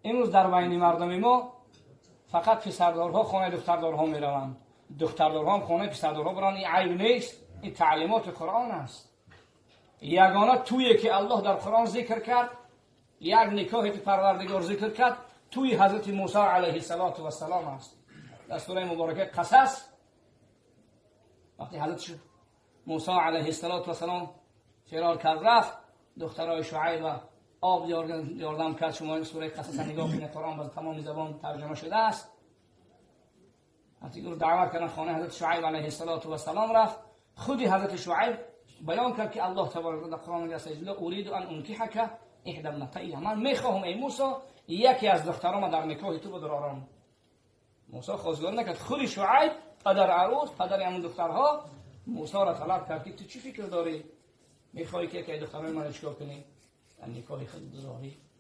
Имрӯз дар байни мардуми мо фақат писардорҳо хонаи духтардорҳо мераванд, духтардорҳо ҳам хонаи писардорҳо баранд. Ин айб нест, ин таълимоти Қуръон аст. Ягона тӯе ки Аллоҳ дар Қуръон зикр кард, як никоҳе ки Парвардигор зикр кард, тӯи ҳазрати Мусо алайҳиссалоту вассалом аст. Дар сураи муборака Қасас, вақте ҳазрати Мусо алайҳиссалоту вассалом фирор кард, рафт, духтарои Шуайба об ёрдам кард. Шумо сураи Қасаса нигоҳ кунед, Қуръон ба тамоми забон тарҷума шудааст. Вақте ӯро даъват карданд, хонаи ҳазрати Шуайб алайҳиссалоту вассалом рафт. Худи ҳазрати Шуайб баён кард, ки Аллоҳ табарак дар Қуръон мегӯяд: «Уриду ан ункиҳака иҳда ибнатайя», ман мехоҳам, эй Мусо, яке аз духтарома дар никоҳи ту бидорам. Мусо хостгорӣ накард, худи Шуайб, падар арӯс, падари ҳамон духтарҳо, Мусоро талаб кард, ки ту чӣ фикр дорӣ? Мехоҳӣ ки яке аз духтарои маро чикор кунӣ? Дар никоҳи худ гузорӣ.